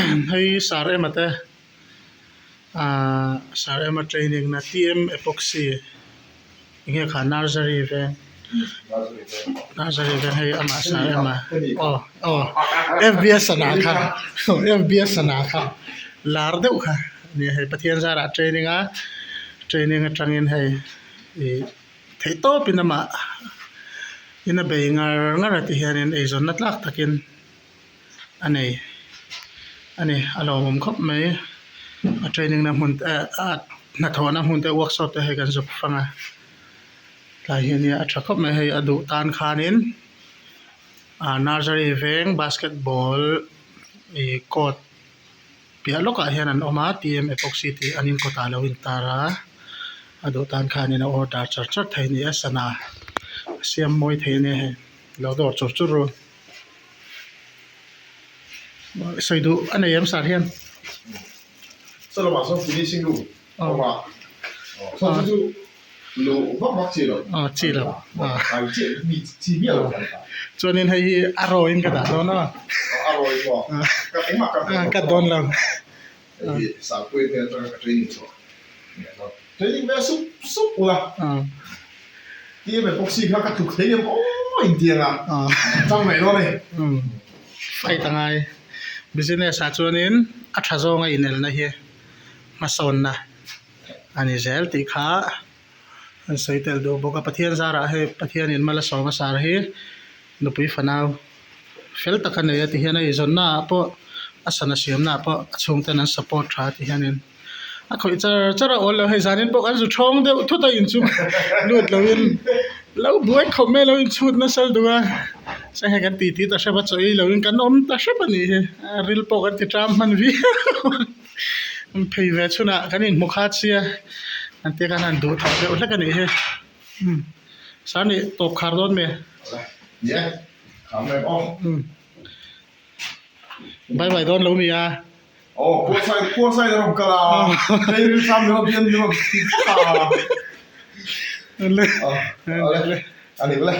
Hei sar ema te ahh sar ema training na T M epoxy enge kha nursery veng nursery veng hei amah sar ema aw aw F B a sana kha F B a sana kha lar deuh kha nia hei Pathian zarah training a training atangin hei ih theih tawpin amah in a bei ngar ngar a ti hianin eizawnna tlak takin a nei a ni a lawmawm khawp mai a training na hmun te a hnathawhna hmun te workshop te hei kan zuk fang a tlai hi ania a tha khawp mai hei a duh tan khanin ah nursery veng basketball ih court piah lawkah hian an awm a T M epoxy tih an inkawtah a lo intar a a duh tan khanin a order char char thei a ni a sana a siam mawi thei a nia hei lo dawr chur chur ru. Sawi duh a nei em sar hian. Saw lamah sawn finishing room a awm a, saw chu chu luh vak vak chi lo. Aw chi lo. Kai chiah mi chi miah lo kan ta. Chuanin hei hi a rawiin ka dah dawn a. A rawi maw? Ka engmah ka dah ka dawn lo. Hei hi Sangpuii hmel atanga ka training chhuah Training ve sup sup ula. Tia ve bawk si kha ka tluk thei em aw intiang a chang mai dawn e. Fight a ngai. Business ah chuanin a tha zawnga inelna hi hmasawnna a ni zel tih kha an sawi tel duh bawk a. Pathian zarah hei Pathianin mal a sawm a sar hi nupui fanau fel tak a nei a ti hian a eizawnna ah pawh a sana siamna ah pawh a chhungten an support tha a ti hianin. A khawih char char a awl lo hei zanin pawh kan zu thawng deuh thut a inchung lut loin lo buai khawp mai lo inchhut nasa duh a chuan hei kan titi ta hrep a chaw ei loin kan awm ta hrep a nih hi a ril pawh kan ti ṭam hman viau a phei ve chhunah kan inhmu khat sia an tia khan a han duh thawh deuh hlek a nih hi umm sir nih tawp khar dawn mi umm. Bye bye dawn lo mi a. Aw puarsai puarsai na rawn kal a hei ril sam ni rawn bian ni rawn ti vek a. Le. Le. Ani le.